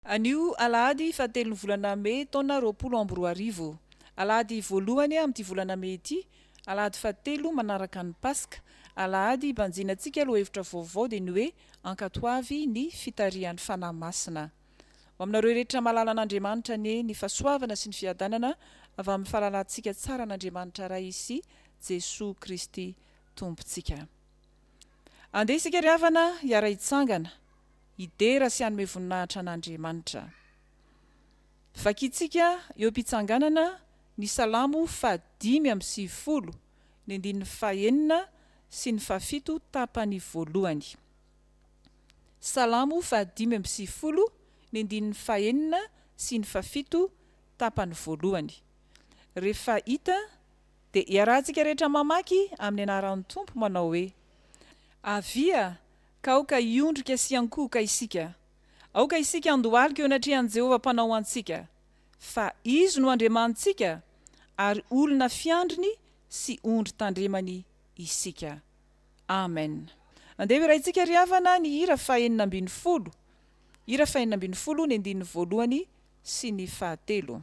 Anio alahady fahatelon'ny volana mey taona 2020. Alahady voalohany amin'ity volana mey ity, alahady fahatelo manaraka ny Paska. Alahady hibanjinantsika lohahevitra vaovao dia ny hoe Ankatoavy ny fitarihan'ny Fanahy Masina. Ho aminareo rehetra mahalala an'Andriamanitra anie ny fahasoavana sy ny fiadanana avy amin'ny fahalalantsika tsara an'Andriamanitra Ray sy Jesoa Kristy Tompontsika. Andeha isika ry havana hiara-hitsangana. Hidera sy hanome voninahitra an'Andriamanitra. Vakintsika eo am-pitsanganana ny Salamo faha-95, ny andininy fahenina sy ny fahafito tapany voalohany. Salamo faha-95, ny andininy fahenina sy ny fahafito tapany voalohany. Rehefa hita dia iarahantsika rehetra mamaky amin'ny anaran'ny Tompo manao hoe, Avia, Ka aoka hiondrika sy hiankohoka isika. Aoka isika handohalika eo anatrehan'i Jehovah Mpanao antsika, fa Izy no Andriamanitsika, ary olona fiandriny sy ondry tandremany isika. Amen. Andeha hiraintsika ry havana ny hira fahenina ambin'ny folo. Hira fahenina ambin'ny folo ny andininy voalohany sy ny fahatelo.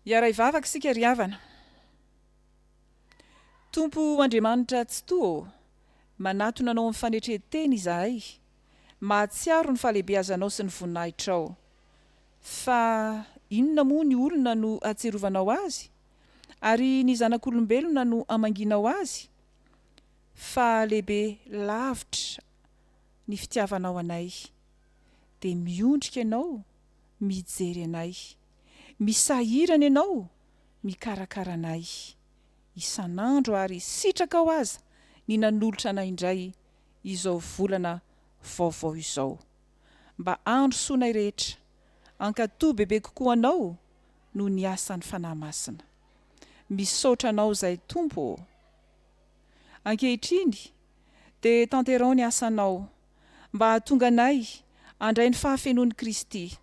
Hiara-hivavaka isika ry havana. Tompo Andriamanitra Tsitoha ô, manatona Anao amin'ny fanetren-tena izahay, mahatsiaro ny fahalehibeazanao sy ny voninahitrao. Fa inona moa ny olona no ahatsiarovanao azy? Ary ny zanak'olombelona no amangianao azy? Fa lehibe lavitra ny fitiavanao anay. Dia miondrika Ianao mijery anay. Misahirana ianao mikarakara anay isan'andro ary sitrakao aza ny nanolotra anay indray izao volana vaovao izao. Mba handrosoanay rehetra hankatò bebe kokoa anao noho ny asan'ny Fanahy Masina. Misaotra anao izahay Tompo ô! Ankehitriny dia tanterao ny asanao mba hahatonga anay handray ny fahafenoan'i Kristy.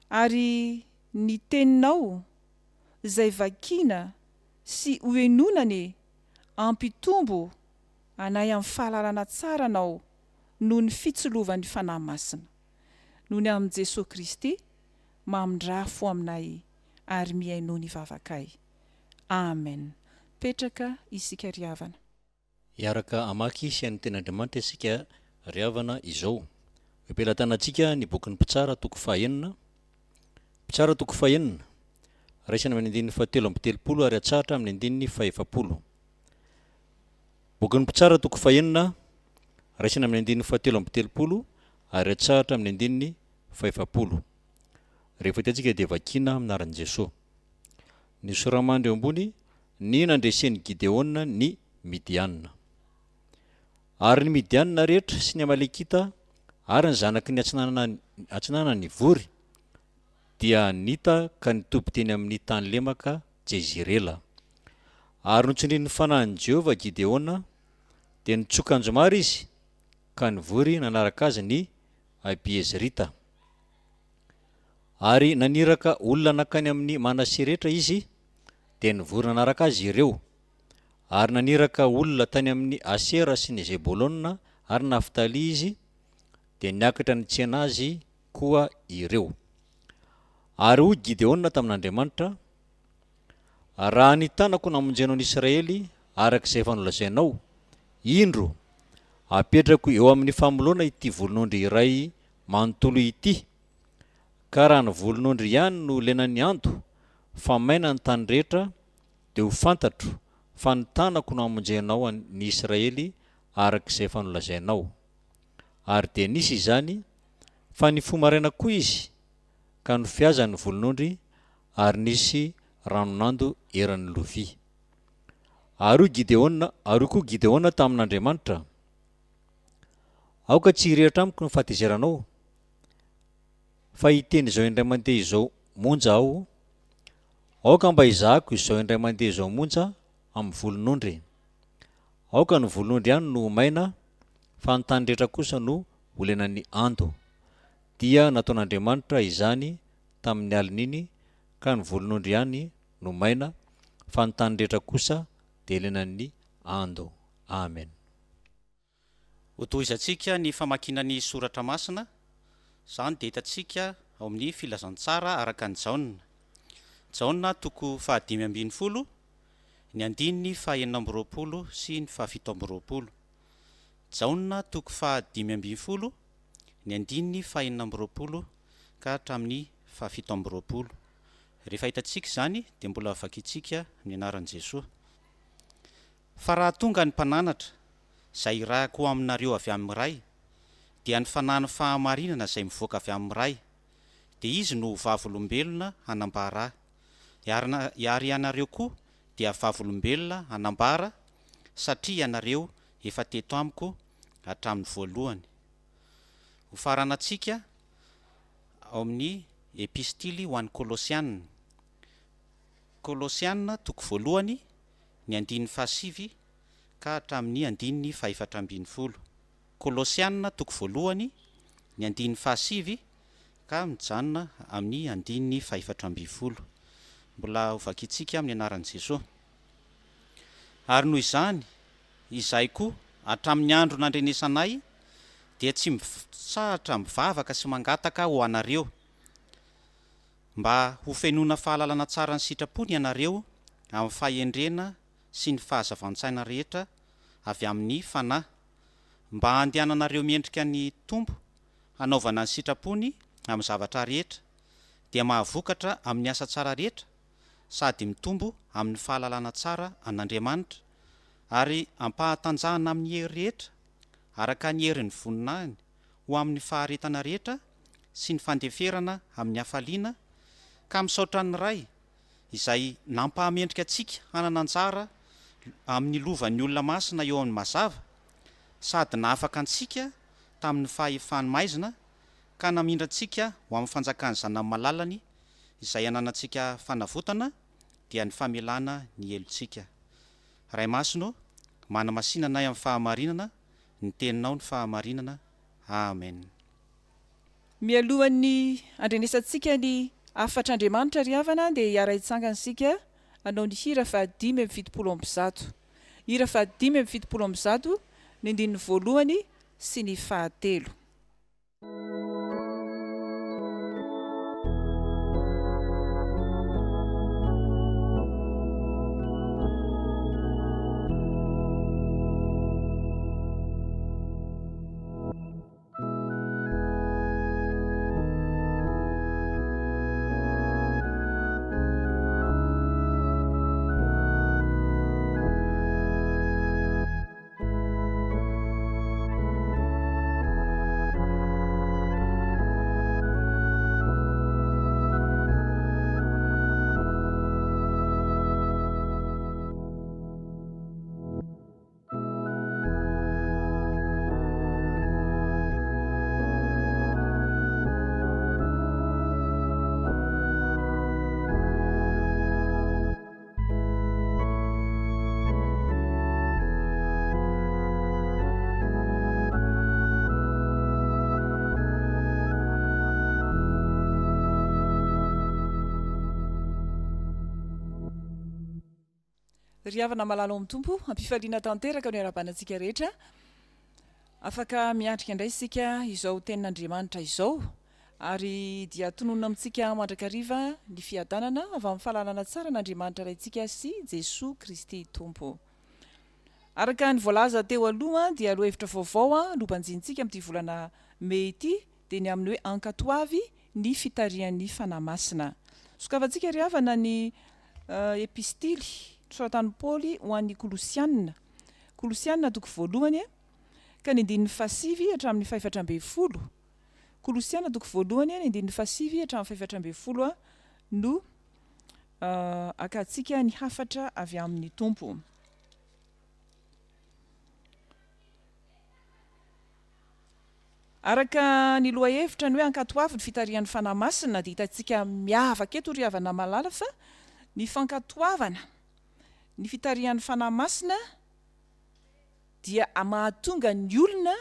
Ary ny teninao izay vakiana sy hohenoina anie hampitombo anay amin'ny fahalalana tsara Anao noho ny fitsilovan'ny Fanahy Masina. Noho ny amin'i Jesoa Kristy, mamindrà fo aminay ary mihainoa ny vavakay. Amen. Petraka isika ry havana. Hiaraka hamaky sy haino ny Tenin'Andriamanitra isika ry havana izao. Eo am-pelatanantsika ny bokin'ny Mpitsara toko fahaenina. Mpitsara toko fahenina, raisina amin'ny andininy fahatelo amby telopolo ary atsahatra amin'ny andininy fahefapolo. Bokin'ny Mpitsara toko fahenina, raisina amin'ny andininy fahatelo amby telopolo ary atsahatra amin'ny andininy fahefapolo. Rehefa hitantsika dia vakiana amin'ny anaran'i Jesoa. Ny soramandry eo ambony Ny nandresen'i Gideona ny Midiana. Ary ny Midianina rehetra sy ny Amalekita ary ny zanaky ny atsinanana atsinanana nivory. dia nita ka nitoby teny amin'ny tany lemaka Jezirela. Ary notsindrin'ny fanahin'i Jehovah Gideona, dia nitsoka anjomara izy, ka nivory nanaraka azy ny Abiezrita. Ary naniraka olona nankany amin'i Manase rehetra izy, dia nivory nanaraka azy ireo. Ary naniraka olona tany amin'i Asera sy ny Zebolona ary Naftaly izy, dia niakatra nitsena azy koa ireo. Ary hoy Gideona tamin'Andriamanitra, Raha ny tanako namonjenao ny Israely araka izay efa nolazainao, indro, apetrako eo amin'ny famoloana ity volon'ondry iray manontolo ity, ka raha ny volon'ondry ihany no lenan'ny ando, fa maina ny tany rehetra, dia ho fantatro fa ny tanako no hamonjenao ny Israely araka izay efa nolazainao. Ary dia nisy izany, fa nifoha maraina koa izy, ka nofiazany ny volon'ondry ary nisy ranon'ando eran'ny lovia. Ary hoy Gideona, ary hoy koa Gideona tamin'Andriamanitra, Aoka tsy hirehitra amiko ny fahatezeranao, fa hiteny izao indray mandeha izao monja aho, aoka mba hizahako izao indray mandeha izao monja amin'ny volon'ondry. Aoka ny volon'ondry ihany no ho maina, fa ny tany rehetra kosa no ho lenan'ny ando. Dia nataon'Andriamanitra izany tamin'ny alin'iny ka ny volon'ondry ihany no maina fa ny tany rehetra kosa dia lenan'ny ando. Amen. Hotohizantsika ny famakiana ny soratra masina, izany dia hitantsika ao amin'ny Filazantsara araka an'i Jaona. Jaona toko fahadimy ambin'ny folo, ny andininy fahenina amby roapolo sy ny fahafito amby roapolo. Jaona toko fahadimy ambin'ny folo, ny andininy fahenina amby roapolo ka hatramin'ny fahafito amby roapolo. Rehefa hitantsika izany dia mbola vakintsika ny anaran'i Jesoa. Fa raha tonga ny Mpananatra, izay hirahako ho aminareo avy amin'ny Ray, dia ny Fanahin'ny fahamarinana izay mivoaka avy amin'ny Ray, dia Izy no ho vavolombelona hanambara Ahy. Ary ary ianareo koa dia vavolombelona hanambara, satria ianareo efa teto amiko hatramin'ny voalohany. Hofaranantsika ao amin'ny Epistily ho an'ny Kolosiana. Kolosiana toko voalohany, ny andininy fahasivy ka hatramin'ny andininy fahefatra ambin'ny folo. Kolosiana toko voalohany, ny andininy fahasivy ka mijanona amin'ny andininy fahefatra ambin'ny folo. Mbola hovakintsika amin'ny anaran'i Jesoa. Ary noho izany, izahay koa, hatramin'ny andro nandrenesanay, dia tsy mitsahatra mivavaka sy mangataka ho anareo, mba hofenoina fahalalana tsara ny sitrapony ianareo amin'ny fahendrena sy ny fahazavan-tsaina rehetra avy amin'ny Fanahy, mba handehananareo miendrika ny Tompo hanaovana ny sitrapony amin'ny zavatra rehetra, dia mahavokatra amin'ny asa tsara rehetra sady mitombo amin'ny fahalalana tsara an'Andriamanitra, ary ampahatanjahana amin'ny hery rehetra, araka ny herin'ny voninahiny, ho amin'ny faharetana rehetra sy ny fandeferana amin'ny hafaliana, ka misaotra ny Ray, izay nampahamendrika antsika hanana anjara amin'ny lovan'ny olona masina eo amin'ny mazava, sady nahafaka antsika tamin'ny fahefan'ny maizina, ka namindra antsika ho amin'ny fanjakan'ny Zanany malalany, izay ananantsika fanavotana, dia ny famelana ny helotsika. Ray Masina ô, manamasina anay amin'ny fahamarinana, ny Teninao ny fahamarinana. Amen. Mialohan'ny handrenesantsika ny hafatr'Andriamanitra ry havana dia hiara-hitsangana isika hanao ny hira faha-175. Hira faha-175, ny andininy voalohany sy ny fahatelo. Ry havana malala ao amin'ny Tompo, am-pifaliana tanteraka no iarahabana antsika rehetra. Afaka miatrika indray isika izao tenin'Andriamanitra izao ary dia tononina amintsika mandrakariva ny fiadanana avy amin'ny fahalalana tsara an'Andriamanitra Raintsika sy Jesoa Kristy Tompo. Araka ny voalaza teo aloha dia lohahevitra vaovao nobanjinintsika amin'ity volana mey ity dia ny amin'ny hoe ankatoavy ny fitarihan'ny Fanahy Masina. Sokafantsika ry havana ny epistily nosoratan'i Paoly ho an'ny Kolosiana. Kolosiana toko voalohany ka ny andininy fahasivy hatramin'ny fahefatra ambin'ny folo. Kolosiana toko voalohany ny andininy fahasivy hatramin'ny fahefatra ambin'ny folo no akantsika ny hafatra avy amin'ny Tompo. Araka ny lohahevitra ny hoe ankatoavy ny fitarihan'ny Fanahy Masina dia hitantsika miavaka eto ry havana malala fa ny fankatoavana ny fitarihan'ny Fanahy Masina dia mahatonga ny olona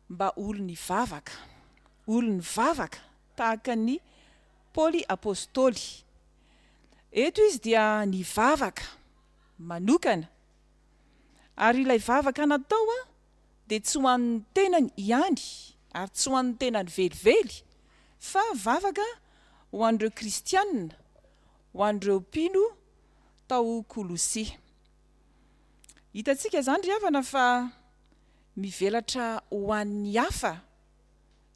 mba olon'ny vavaka, olon'ny vavaka tahaka an'i Paoly Apostoly. Eto izy dia nivavaka manokana ary ilay vavaka natao dia tsy ho an'ny tenany ihany ary tsy ho an'ny tenany velively fa vavaka ho an'ireo kristiana, ho an'ireo mpino tao Kolosia. Hitantsika izany ry havana fa mivelatra ho an'ny hafa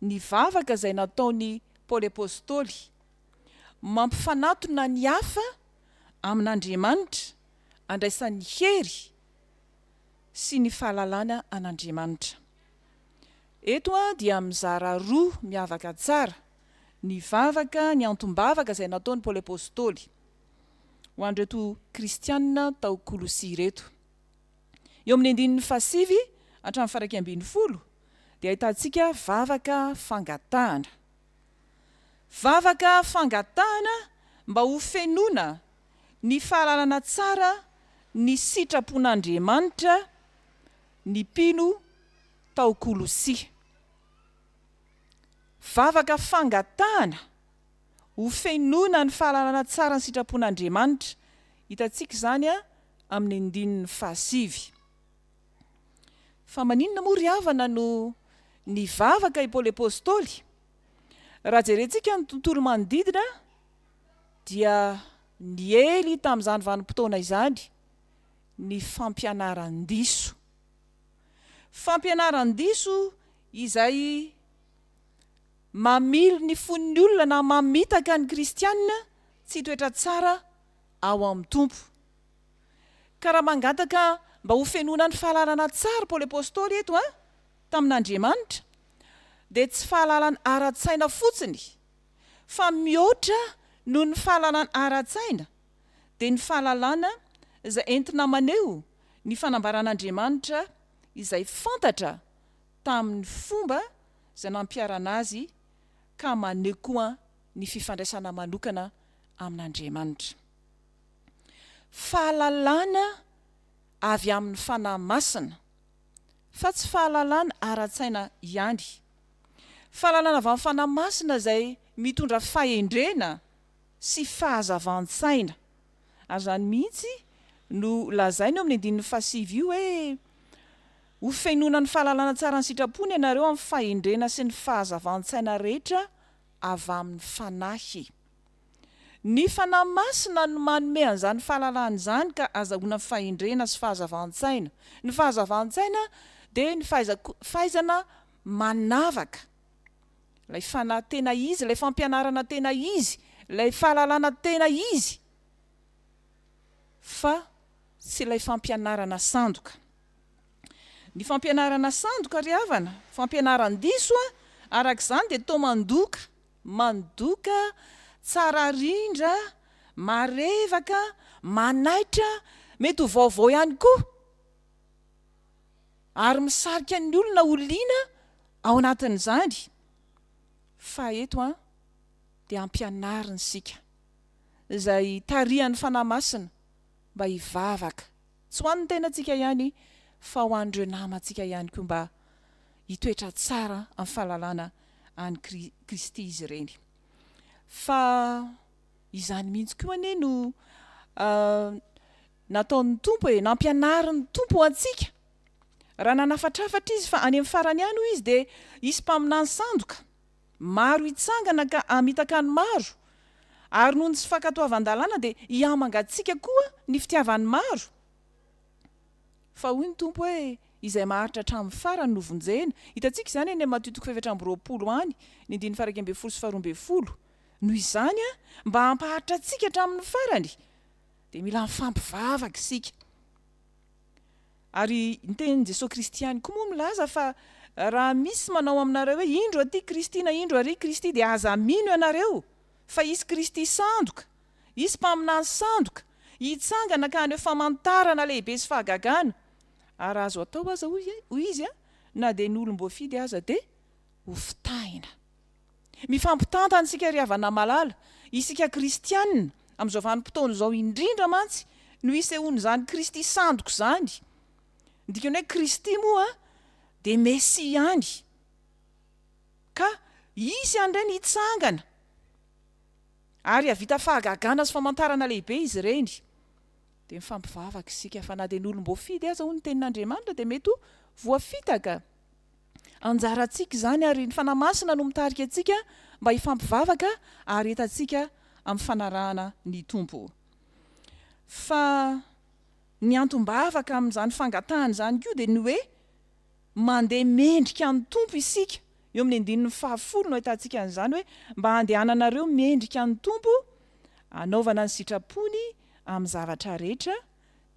ny vavaka izay nataon'i Paoly Apostoly. Mampifanatona ny hafa amin'Andriamanitra andraisany hery sy ny fahalalana an'Andriamanitra. Eto dia mizara roa miavaka tsara ny vavaka, ny antom-bavaka izay nataon'i Paoly Apostoly ho an'ireto kristiana tao Kolosia ireto. Eo amin'ny andininy fahasivy hatramin'ny faha-11 dia ahitantsika vavaka fangatahana. Vavaka fangatahana mba ho fenoina ny fahalalana tsara ny sitrapon'Andriamanitra ny mpino tao Kolosia. Vavaka fangatahana ho fenoina ny fahalalana tsara ny sitrapon'Andriamanitra. Hitantsika izany amin'ny andininy fahasivy. Fa maninona moa ry havana no nivavaka i Paoly Apostoly? Raha jerentsika ny tontolo manodidina dia niely tamin'izany vanim-potoana izany ny fampianaran-diso. Fampianaran-diso izay mamily ny fon'ny olona na mamitaka ny kristiana tsy hitoetra tsara ao amin'ny Tompo. Ka raha mangataka mba ho fenoina ny fahalalana tsara Paoly Apostoly eto an, tamin'Andriamanitra, dia tsy fahalalana ara-tsaina fotsiny fa mihoatra noho ny fahalalana ara-tsaina dia ny fahalalana izay entina maneho ny fanambaran'Andriamanitra izay fantatra tamin'ny fomba izay nampiharana azy ka maneho koa ny fifandraisana manokana amin'Andriamanitra. Fahalalana avy amin'ny Fanahy Masina fa tsy fahalalana ara-tsaina ihany. Fahalalana avy amin'ny Fanahy Masina izay mitondra fahendrena sy fahazavan-tsaina. Ary izany mihitsy no lazainy eo amin'ny andininy fahasivy io hoe, Ho fenoina ny fahalalana tsara ny sitrapony ianareo amin'ny fahendrena sy ny fahazavan-tsaina rehetra avy amin'ny Fanahy. Ny Fanahy Masina no manome an'izany fahalalana izany ka azahoana fahendrena sy fahazavan-tsaina. Ny fahazavan-tsaina dia ny fahaizana manavaka ilay fanahy tena izy, ilay fampianarana tena izy, ilay fahalalana tena izy fa tsy ilay fampianarana sandoka. Ny fampianarana sandoka ry havana, fampianaran-diso araka izany dia toa mandoka, mandoka, tsara rindra, marevaka, manaitra, mety ho vaovao ihany koa. Ary misarika ny olona ho liana ao anatin'izany. Fa eto an, dia ampianarina isika, izay tarihan'ny Fanahy Masina, mba hivavaka, tsy ho an'ny tenantsika ihany, fa ho an'ireo namantsika ihany koa, mba hitoetra tsara amin'ny fahalalana an'i Kristy izy ireny. Fa izany mihitsy koa anie no. nataon'ny Tompo e, nampianarin'ny Tompo ho antsika. Raha nanafatrafatra izy fa any amin'ny farany any hoy izy dia hisy mpaminany sandoka maro hitsangana ka hamitaka ny maro, ary noho ny tsy fankatoavan-dalàna dia hihamangatsiaka koa ny fitiavan'ny maro. Fa hoy ny Tompo hoe, Izay maharitra hatramin'ny farany no vonjena. Hitantsika izany any amin'ny Matio toko faha-24 any, ny andininy faha-11 sy faha-12. Noho izany, mba hampaharitra antsika hatramin'ny farany, dia mila mifampivavaka isika. Ary ny tenin'i Jesoa Kristy ihany koa moa milaza fa raha misy manao aminareo hoe, Indro aty Kristy na indro ary Kristy, dia aza mino ianareo, fa hisy Kristy sandoka, hisy mpaminany sandoka, hitsangana ka haneho famantarana lehibe sy fahagagana. Ary raha azo atao aza, hoy izy, na dia ny olom-boafidy aza dia hofitahina. Mifampitantana isika ry havana malala, isika kristiana, amin'izao vanim-potoana izao indrindra mantsy no isehoan'izany Kristy sandoka izany. Ny dikan'ny hoe Kristy moa dia Mesia ihany. Ka hisy an'ireny hitsangana ary hahavita fahagagana sy famantarana lehibe izy ireny. Dia mifampivavaka isika fa na dia ny olom-boafidy aza hoy ny tenin'Andriamanitra dia mety ho voafitaka. Anjarantsika izany ary ny Fanahy Masina no mitarika antsika mba hifampivavaka ary entantsika amin'ny fanarahana ny Tompo. Fa ny antom-bavaka amin'izany fangatahana izany koa dia ny hoe mandeha mendrika ny Tompo isika. Eo amin'ny andininy fahafolo no ahitantsika an'izany hoe mba handehananareo mendrika ny Tompo, hanaovana ny sitrapony amin'ny zavatra rehetra,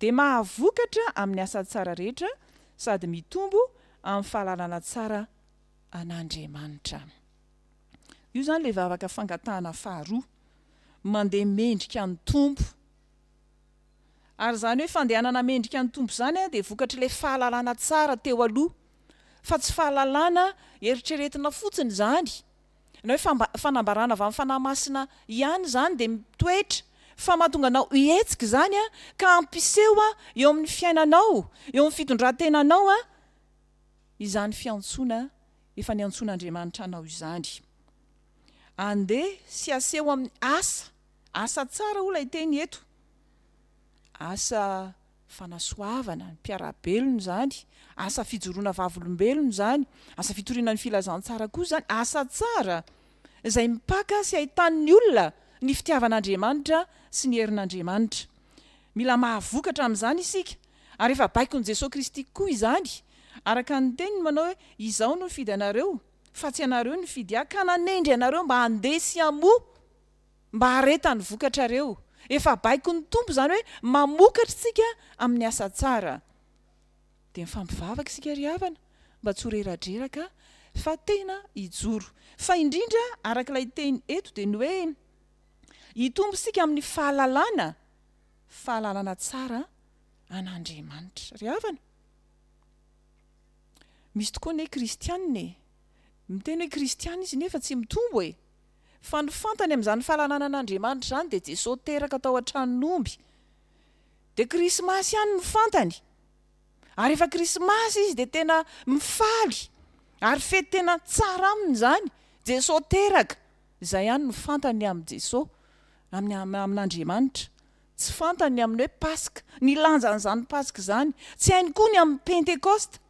dia mahavokatra amin'ny asa tsara rehetra sady mitombo amin'ny fahalalana tsara an'Andriamanitra. Io izany ilay vavaka fangatahana faharoa, mandeha mendrika ny Tompo. Ary izany hoe fandehanana mendrika ny Tompo izany dia vokatr'ilay fahalalana tsara teo aloha, fa tsy fahalalana eritreretina fotsiny izany. Na hoe fanambarana avy amin'ny Fanahy Masina ihany izany dia mitoetra fa mahatonga anao hihetsika izany ka hampiseho eo amin'ny fiainanao, eo amin'ny fitondran-tenanao izany fiantsoana efa niantsoan'Andriamanitra anao izany. Andeha sy aseho amin'ny asa, asa tsara hoy ilay teny eto, asa fanasoavana ny mpiara-belona izany, asa fijoroana vavolombelona izany, asa fitoriana ny filazantsara koa izany, asa tsara izay mipaka sy ahitan'ny olona ny fitiavan'Andriamanitra sy ny herin'Andriamanitra. Mila mahavokatra amin'izany isika, ary efa baikon'i Jesoa Kristy koa izany, araka ny teniny manao hoe, Izaho no nifidy anareo, fa tsy ianareo no nifidy Ahy, ka nanendry anareo mba handeha sy hamoa. Mba hahareta ny vokatrareo. Efa baikon'ny Tompo izany hoe mamokatra isika amin'ny asa tsara. Dia mifampivavaka isika ry havana mba tsy ho reradreraka fa tena hijoro. Fa indrindra araka ilay teny eto dia ny hoe hitombo isika amin'ny fahalalana, fahalalana tsara an'Andriamanitra. Ry havana, misy tokoa anie kristianina e! Miteny hoe kristiana izy nefa tsy mitombo e! Fa ny fantany amin'izany fahalalana an'Andriamanitra izany dia Jesosy teraka tao an-tranon'omby. Dia Krismasy ihany no fantany. Ary rehefa Krismasy izy dia tena mifaly. Ary fety tena tsara aminy izany. Jesosy teraka. Izay ihany no fantany ny amin'i Jesosy, amin'ny amin'Andriamanitra. Tsy fantany ny amin'ny hoe Paska, ny lanjan'izany Paska izany. Tsy hainy koa ny amin'ny Pentekosta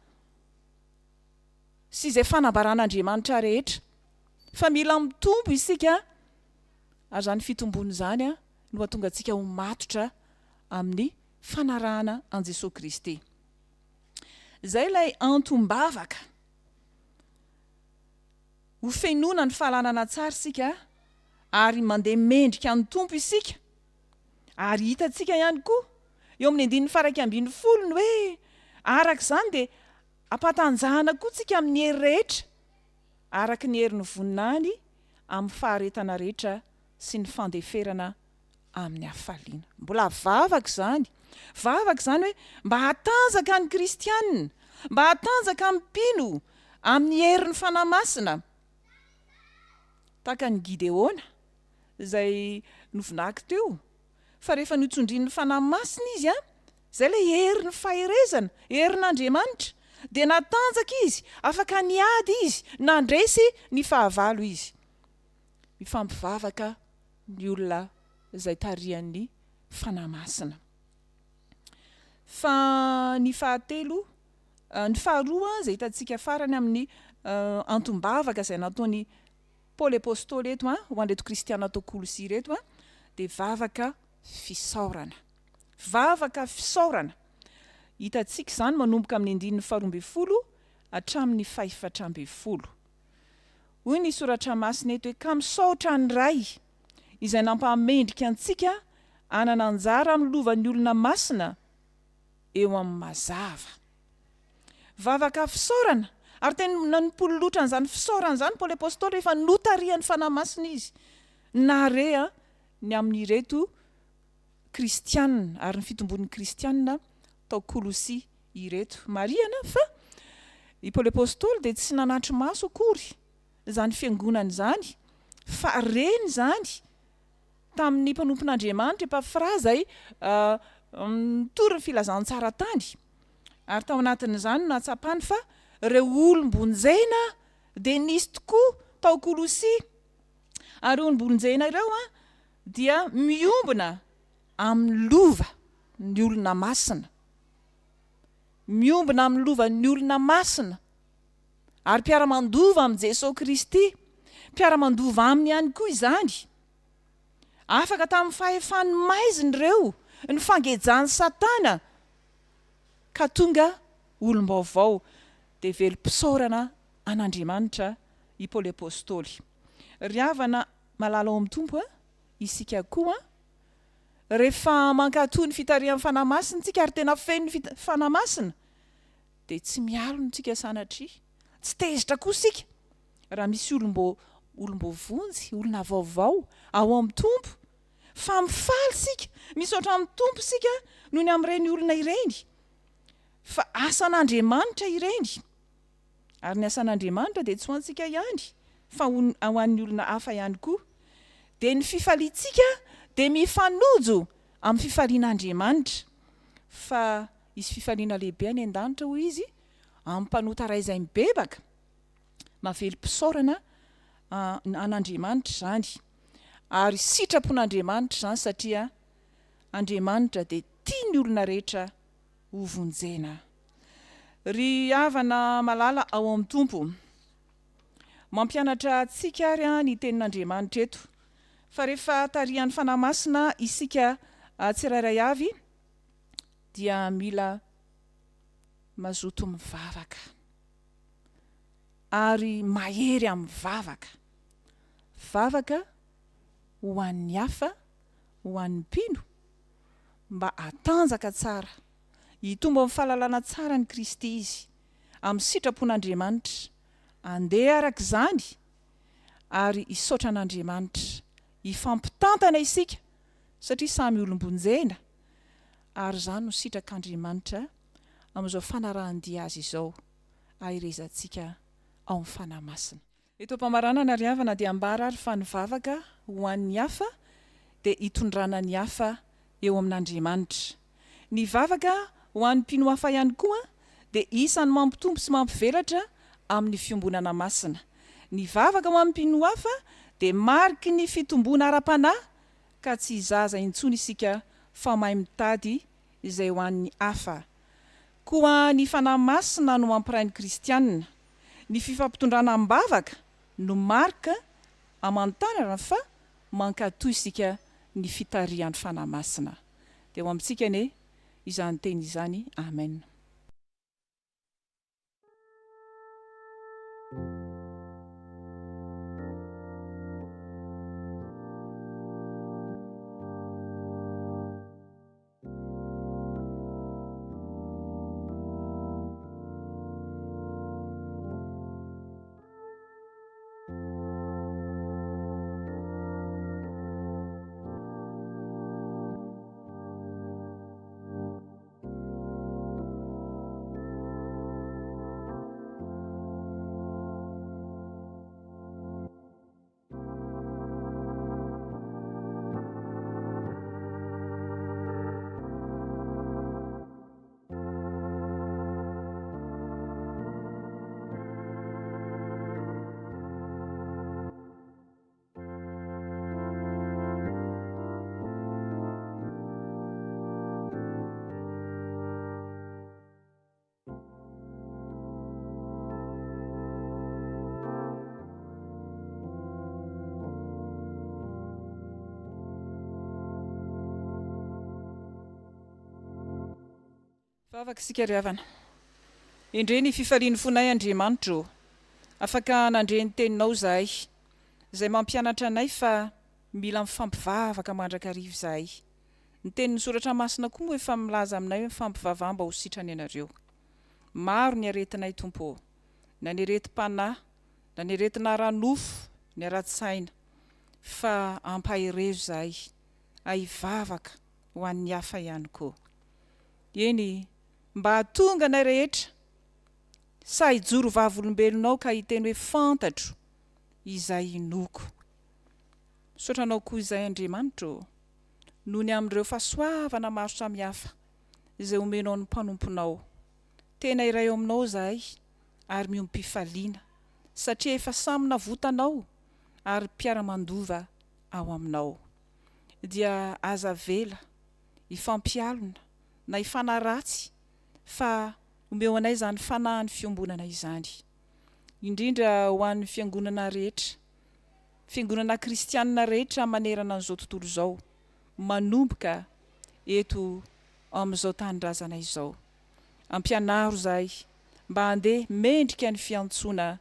sy izay fanambaran'Andriamanitra rehetra. Fa mila mitombo isika ary izany fitomboana izany no hahatonga antsika ho matotra amin'ny fanarahana an'i Jesoa Kristy. Izay ilay antom-bavaka. Ho fenoina ny fahalalana tsara isika ary mandeha mendrika ny Tompo isika. Ary hitantsika ihany koa eo amin'ny andininy faha-11 ny hoe araka izany dia ampatanjahana koa tsika amin'ny hery rehetra araka ny herin'ny voninahiny amin'ny faharetana rehetra sy ny fandeferana amin'ny hafaliana. Mbola vavaka izany. Vavaka izany hoe mba hatanjaka ny kristiana, mba hatanjaka ny mpino amin'ny herin'ny Fanahy Masina. Tahaka an'i Gideona izay novinako teo fa rehefa notsondrin'ny Fanahy Masina izy, izay ilay herin'ny faherezana, herin'Andriamanitra, dia natanjaka izy, afaka niady izy, nandresy ny fahavalo izy. Mifampivavaka ny olona izay tarihan'ny. Fanahy Masina. Fa ny fahatelo, ny faharoa izay hitantsika farany amin'ny antom-bavaka izay nataon'i Paoly Apostoly eto ho an'ireto kristiana tao Kolosia ireto dia vavaka fisaorana. Vavaka fisaorana. Hitantsika izany manomboka amin'ny andininy faharoa ambin'ny folo hatramin'ny fahefatra ambin'ny folo. Hoy ny Soratra Masina eto hoe, Ka misaotra ny Ray, izay nampahamendrika antsika hanana anjara amin'ny lovan'ny olona masina eo amin'ny mazava. Vavaka fisaorana, ary tena nampololotra an'izany fisaorana izany Paoly Apostoly rehefa notarihan'ny Fanahy Masina izy nahare ny amin'ireto kristiana ary ny fitombon'ny kristiana tao Kolosia ireto. Marihana fa i Paoly Apostoly dia tsy nanatri-maso akory izany fiangonana izany fa reny izany tamin'ny mpanompon'Andriamanitra Epafra izay nitory ny filazantsara tany, ary tao anatin'izany no nahatsapany fa ireo olom-bonjena dia nisy tokoa tao Kolosia, ary ireo olom-bonjena ireo dia miombona amin'ny lova ny olona masina, miombona amin'ny lovan'ny olona masina, ary mpiara-mandova amin'i Jesoa Kristy, mpiara-mandova Aminy ihany koa izany. Afaka tamin'ny fahefan'ny maizina ireo, ny fangejan'i Satana, ka tonga olom-baovao, dia velom-pisaorana an'Andriamanitra i Paoly Apostoly. Ry havana malala ao amin'ny Tompo a, isika koa, rehefa mankatò ny fitarihan'ny Fanahy Masina isika ary tena feno ny Fanahy Masina, dia tsy mialona isika sanatria, tsy tezitra koa isika raha misy olom-bo olom-boavonjy, olona vaovao ao amin'ny Tompo, fa mifaly isika, misaotra amin'ny Tompo isika noho ny amin'ireny olona ireny, fa asan'Andriamanitra ireny, ary ny asan'Andriamanitra dia tsy ho antsika ihany fa ho ho an'ny olona hafa ihany koa, dia ny fifaliantsika dia mifanojo amin'ny fifalian'Andriamanitra, fa Hisy fifaliana lehibe any an-danitra, hoy izy, amin'ny mpanota iray izay mibebaka. Mahavelom-pisaorana an'Andriamanitra izany, ary sitrapon'Andriamanitra izany satria Andriamanitra dia tia ny olona rehetra hovonjena. Ry havana malala ao amin'ny Tompo, mampianatra antsika ary ny Tenin'Andriamanitra eto, fa rehefa tarihan'ny Fanahy Masina isika tsirairay avy, dia mila mazoto mivavaka ary mahery amin'ny vavaka. Vavaka ho an'ny hafa, ho an'ny mpino, mba hatanjaka tsara, hitombo amin'ny fahalalana tsara an'i Kristy izy, amin'ny sitrapon'Andriamanitra, handeha araka izany ary hisaotra an'Andriamanitra. Hifampitantana isika satria samy olom-bonjena ary izany no sitrak'Andriamanitra amin'izao fanarahan-dia Azy izao, aherezantsika ao amin'ny Fanahy Masina. Eto am-pamaranana ry havana dia ambara ary fa ny vavaka ho an'ny hafa dia hitondrana ny hafa eo amin'Andriamanitra. Ny vavaka ho an'ny mpino hafa ihany koa dia isan'ny mampitombo sy mampivelatra amin'ny fiombonana masina. Ny vavaka ho an'ny mpino hafa dia mariky ny fitomboana ara-panahy ka tsy zaza intsony isika fa mahay mitady izay ho an'ny hafa. Koa ny Fanahy Masina no mampiray ny kristiana. Ny fifampitondrana am-bavaka no marika amantarana fa mankatò isika ny fitarihan'ny Fanahy Masina. Dia ho amintsika anie izany teny izany. Amen. Vavaka isika ry havana. Endrey ny fifalian'ny fonay Andriamanitra ô! Afaka nandre ny teninao izahay, izay mampianatra anay fa mila mifampivavaka mandrakariva izahay. Ny tenin'ny Soratra Masina koa moa efa milaza aminay hoe mifampivavaha mba ho sitrana ianareo. Maro ny aretinay Tompo ô! Na ny aretim-panahy, na ny aretina ara-nofo, ny ara-tsaina. Fa ampaherezo izahay hivavaka ho an'ny hafa ihany koa. Eny, mba hahatonga anay rehetra sahy hijoro vavolombelonao ka hiteny hoe fantatro izay inoako. Misaotra Anao koa izay Andriamanitra ô, noho ny amin'ireo fahasoavana maro samihafa izay omenao ny mpanomponao. Tena iray ao Aminao izahay ary miombom-pifaliana satria efa samy navotanao ary mpiara-mandova ao Aminao. Dia aza avela hifampialona na hifanaratsy fa omeo anay izany fanahin'ny fiombonana izany. Indrindra ho an'ny fiangonana rehetra, fiangonana kristianina rehetra manerana an'izao tontolo izao, manomboka eto amin'izao tanindrazana izao. Ampianaro izahay mba handeha mendrika ny fiantsoana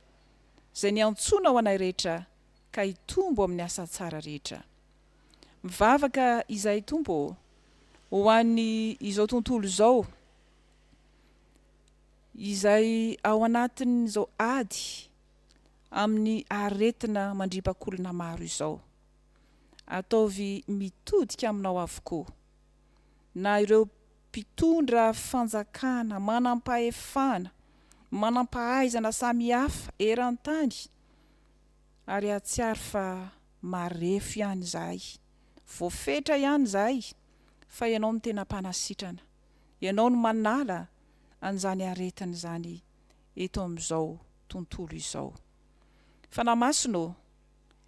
izay niantsoanao anay rehetra ka hitombo amin'ny asa tsara rehetra. Mivavaka izahay Tompo ô, ho an'ny izao tontolo izao izay ao anatin'izao ady amin'ny aretina mandripak'olona maro izao. Ataovy mitodika aminao avokoa na ireo mpitondra fanjakana, manam-pahefana, manam-pahaizana samihafa eran-tany ary hahatsiaro fa marefo ihany izahay, voafetra ihany izahay fa Ianao no tena mpanasitrana, Ianao no manala an'izany aretina izany eto amin'izao tontolo izao. Fanahy Masina ô,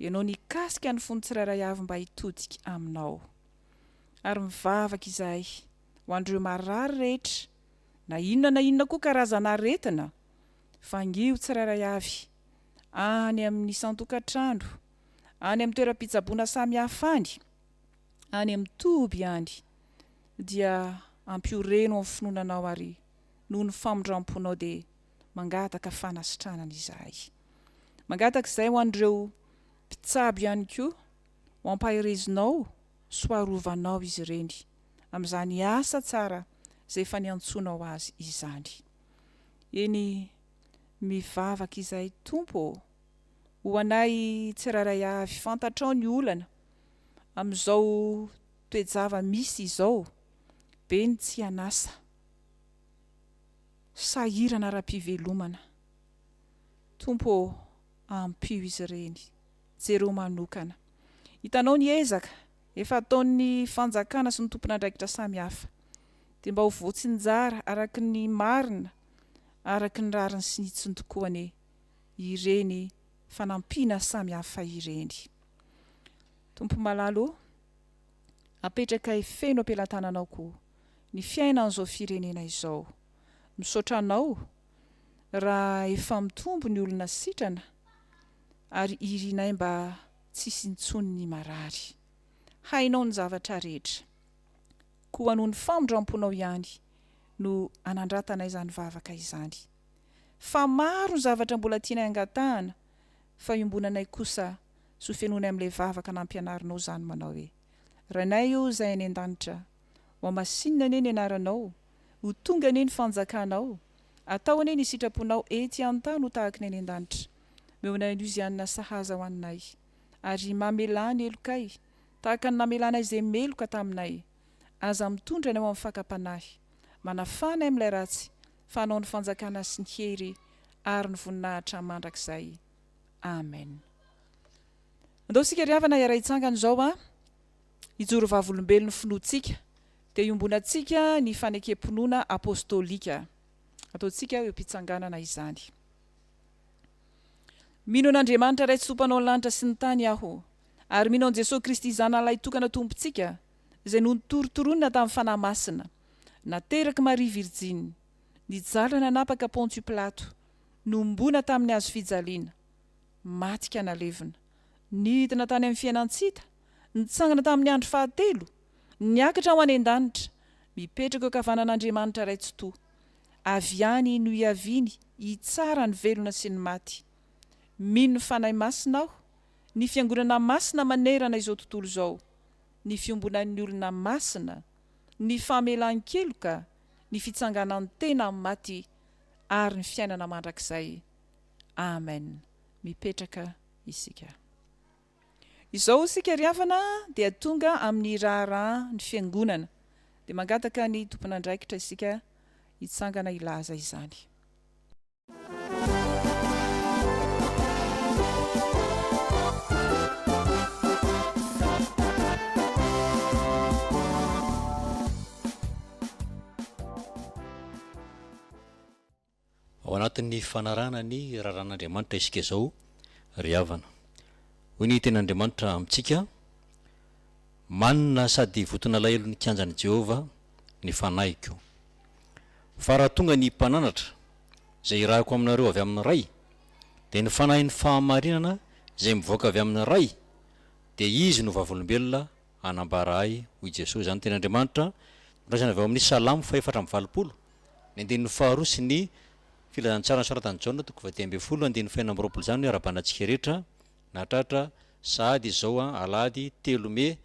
Ianao nikasika ny fon'ny tsirairay avy mba hitodika Aminao. Ary mivavaka izahay ho an'ireo marary rehetra, na inona na inona koa karazana aretina, vangio tsirairay avy any amin'ny isan-tokantrano, any amin'ny toeram-pitsaboana samihafa any, any amin'ny toby any, dia ampioreno amin'ny finoana Anao ary noho ny famindram-ponao dia mangataka fanasitranana izahay. Mangataka izay ho an'ireo mpitsabo ihany koa, ho ampaherezinao sy ho arovanao izy ireny amin'izany asa tsara izay efa niantsoanao azy izany. Eny, mivavaka izahay Tompo ô, ho anay tsirairay avy, fantatrao ny olana amin'izao toe-java-misy izao, be ny tsy an'asa, sahirana ara-pivelomana. Tompo ô, ampio izy ireny, jereo manokana. Hitanao ny ezaka efa ataon'ny fanjakana sy ny tompon'andraikitra samihafa, dia mba ho voatsinjara araka ny marina, araka ny rariny sy ny hitsiny tokoa anie ireny fanampiana samihafa ireny. Tompo malala ô, apetrakay feno am-pelatananao koa ny fiainan'izao firenena izao. Misaotra Anao raha efa mitombo ny olona sitrana ary irinay mba tsy hisy intsony ny marary. Hainao ny zavatra rehetra. Koa noho ny famindramponao ihany no anandratanay izany vavaka izany. Fa maro ny zavatra mbola tianay angatahana fa iombonanay kosa sy ho fenoinay amin'ilay vavaka nampianarinao izany manao hoe, Rainay ô izay any an-danitra, ho hamasinina anie ny anaranao, ho tonga anie ny fanjakanao, atao anie ny sitraponao ety an-tany ho tahaka ny any an-danitra. Omeo anay anio izay hanina sahaza ho anay, ary mamelà ny helokay, tahaka ny namelanay izay meloka taminay. Aza mitondra anay ho amin'ny fakam-panahy. Manafà anay amin'ilay ratsy, fa anao ny fanjakana sy ny hery ary ny voninahitra mandrakizay. Amen. Andao isika ry havana hiara-hitsangana izao an, hijoro vavolombelon'ny finoantsika, dia iombonantsika ny fanekem-pinoana apostolika. Ataontsika eo am-pitsanganana izany. Mino an'Andriamanitra Ray Tsitoha Mpanao ny lanitra sy ny tany aho, ary mino an'i Jesoa Kristy Zanany Lahitokana Tompontsika, izay notorontoronina tamin'ny Fanahy Masina, naterak'i Maria Virjiny, nijaly nanapaka Pontio Pilato, nohomboana tamin'ny hazo fijaliana, maty ka nalevina, nidina tany amin'ny fiainan-tsy hita, nitsangana tamin'ny andro fahatelo, niakatra ho any an-danitra, Mipetraka eo ankavanan'Andriamanitra Ray Tsitoha. Avy any no hiaviany hitsara ny velona sy ny maty. Mino ny Fanahy Masina aho, ny Fiangonana masina manerana izao tontolo izao, ny fiombonan'ny olona masina, ny famelan-keloka, ny fitsanganan-tena amin'ny maty ary ny fiainana mandrakizay. Amen. Mipetraka isika. Izao isika ry havana dia tonga amin'ny raharaha ny Fiangonana. Dia mangataka ny tompon'andraikitra isika hitsangana hilaza izany. Ao anatin'ny fanarahana ny raharahan'Andriamanitra isika izao, ry havana. Hoy ny Tenin'Andriamanitra amintsika, Manina sady voton'alahelo ny kianjan'i Jehovah ny fanahiko. Fa raha tonga ny Mpananatra, izay irahiko aminareo avy amin'ny Ray, dia ny Fanahin'ny fahamarinana izay mivoaka avy amin'ny Ray, dia Izy no vavolombelona hanambara Ahy, hoy Jesoa. Izany Tenin'Andriamanitra noraisina avy ao amin'ny Salamo fahefatra amby 80. Ny andininy faharoa sy ny Filazantsara nosoratan'i Jaona toko faha-15 andininy faha-26 izany no iarahabana antsika rehetra nahatratra sahady izao alahady telo mey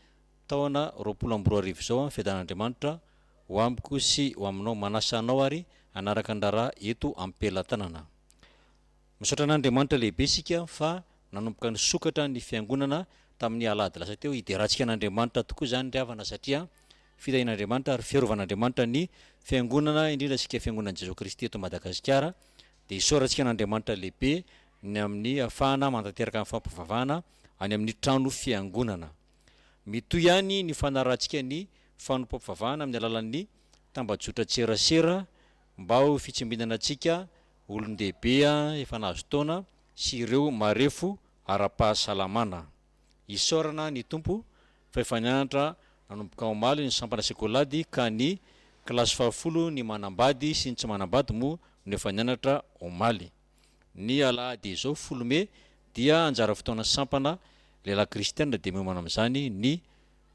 taona 2020 izao fiadanan'Andriamanitra ho amiko sy ho aminao manasa anao ary hanaraka ny raharaha eto am-pelatanana. Misaotra an'Andriamanitra lehibe isika fa nanomboka nisokatra ny fiangonana tamin'ny alahady lasa teo. Hiderantsika an'Andriamanitra tokoa izany ry havana satria fitahian'Andriamanitra ary fiarovan'Andriamanitra ny fiangonana indrindra isika fiangonan'i Jesoa Kristy eto Madagasikara dia isaorantsika an'Andriamanitra lehibe ny amin'ny ahafahana manatanteraka ny fampivavahana any amin'ny trano fiangonana. Mitohy ihany ny fanarahantsika ny fanompoam-pivavahana amin'ny alalan'ny tambajotran-tserasera mba ho fitsimbinana antsika olon-dehibe efa nahazo taona sy ireo marefo ara-pahasalamana. Isaorana ny Tompo fa efa nianatra nanomboka omaly ny sampana sekolady ka ny kilasy fahafolo ny manambady sy ny tsy manambady moa no efa nianatra omaly. Ny alahady izao folo mey dia anjara fotoana sampana lehilahy kristiana dia miomana amin'izany ny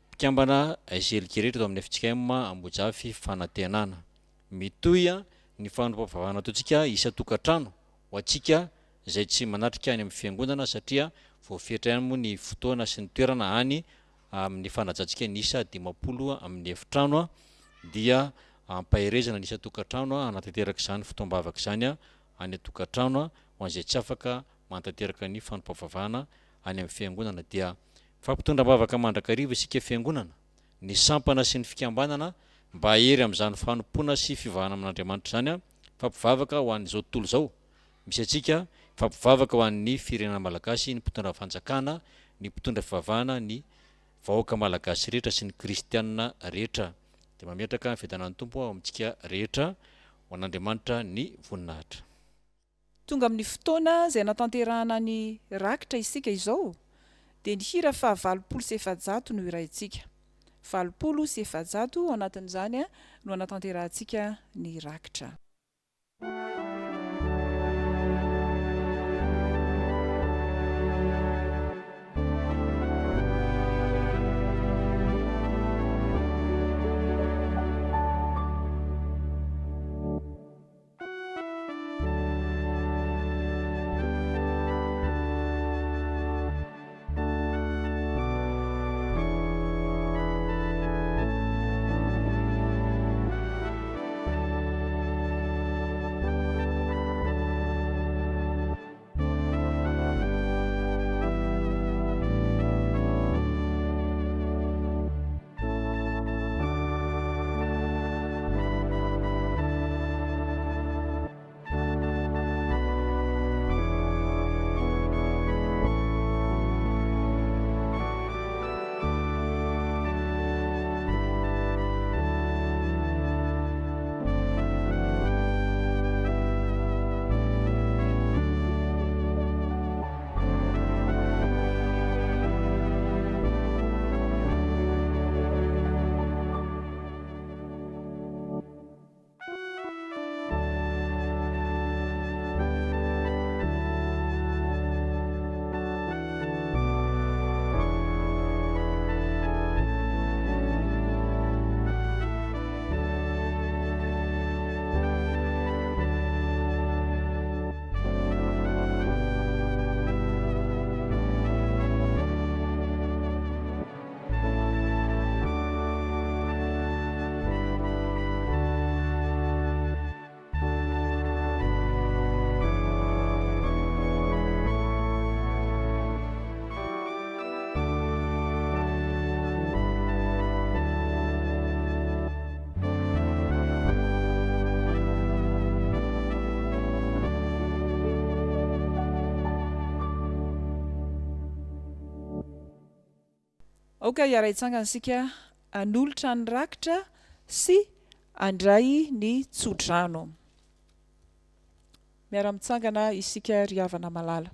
mpikambana SLK rehetra eto amin'ny fjkm Ambohijafy Fanantenana. Mitohy ny fanompoam-pivavahana ataontsika isan-tokantrano ho antsika izay tsy manatrika any amin'ny fiangonana satria voafetra ihany moa ny fotoana sy ny toerana any amin'ny fanajantsika ny isa 50 amin'ny efitrano dia ampaherezana ny isan-tokantrano hanatanteraka izany fotoam-bavaka izany any an-tokantrano ho an'izay tsy afaka manatanteraka ny fanompoam-pivavahana any amin'ny fiangonana dia mifampitondra am-bavaka mandrakariva isika fiangonana ny sampana sy ny fikambanana mba hahery amin'izany fanompoana sy fivavahana amin'Andriamanitra izany Mifampivavaka ho an'izao tontolo izao misy antsika, mifampivavaka ho an'ny firenena malagasy, ny mpitondra fanjakana, ny mpitondra fivavahana, ny vahoaka malagasy rehetra sy ny kristianina rehetra. Dia mametraka ny fiadanan'ny Tompo ao amintsika rehetra, ho an'Andriamanitra ny voninahitra. Tonga amin'ny fotoana izay anatanterahana ny rakitra isika izao, dia ny hira faha 480 no hiraintsika. 480 ao anatin'izany no anatanterahantsika ny rakitra. Aoka hiara-hitsangana isika hanolotra ny rakitra sy handray ny tsodrano. Miara-mitsangana isika ry havana malala.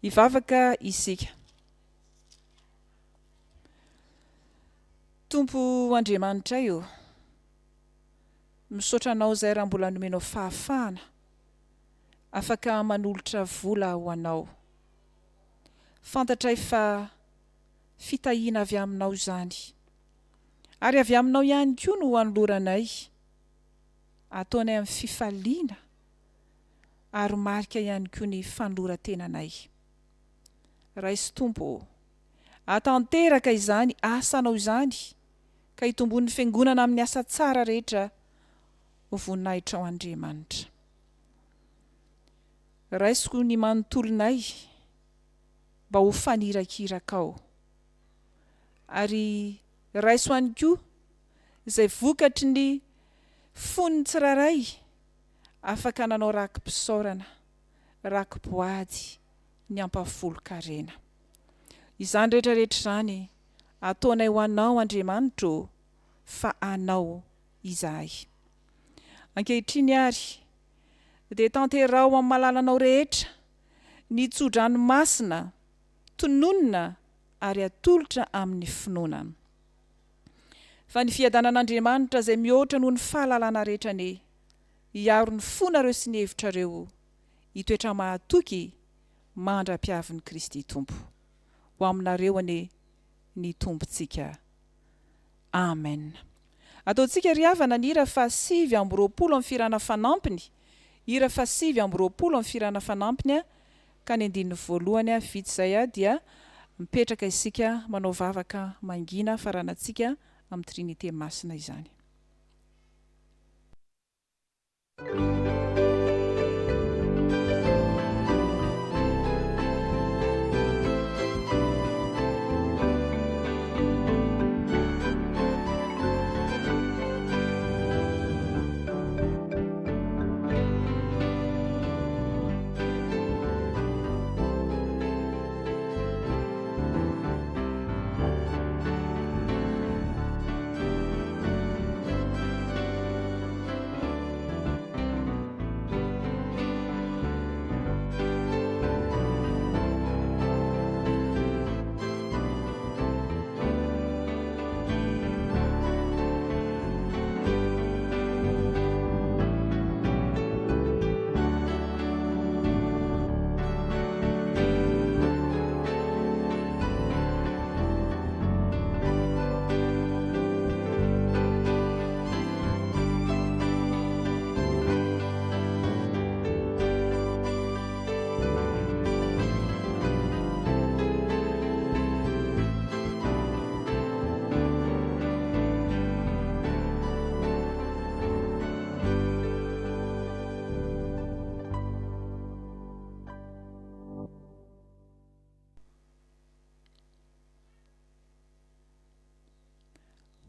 Hivavaka isika. Tompo Andriamanitray ô, misaotra Anao izay raha mbola nomenao fahafahana afaka manolotra vola ho Anao. Fantatray fa fitahiana avy Aminao izany. Ary avy Aminao ihany koa no anoloranay. Ataonay amin'ny fifaliana ary marika ihany koa ny fanoloran-tenanay. Raiso Tompo ô. Atanteraka izany asanao izany ka hitomboan'ny Fiangonana amin'ny asa tsara rehetra ho voninahitrao Andriamanitra. Raisiko ny manontolonay mba ho fanirakirakao. Ary raiso ihany koa izay vokatry ny fon'ny tsirairay afaka nanao raki-pisaorana, raki-boady ny ampahafolon-karena. Izany rehetra rehetra izany ataonay ho Anao Andriamanitra ô, fa Anao izahay. Ankehitriny ary dia tanteraho amin'ny malalanao rehetra ny tso-drano masina tononina ary atolotra amin'ny finoana. Fa ny fiadanan'Andriamanitra izay mihoatra noho ny fahalalana rehetra anie hiaro ny fonareo sy ny hevitrareo hitoetra mahatoky mandra-piavin'i Kristy Tompo. Ho aminareo anie ny Tompontsika. Amen. Ataontsika ry havana ny hira faha 29 amin'ny fihirana fanampiny, hira faha 29 amin'ny fihirana fanampiny ka ny andininy voalohany vita izay dia mipetraka isika manao vavaka mangina faranantsika amin'ny Trinite Masina izany.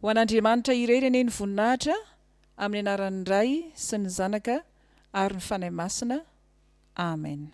Ho an'Andriamanitra irery anie ny voninahitra, amin'ny anaran'ny Ray sy ny Zanaka ary ny Fanahy Masina. Amen.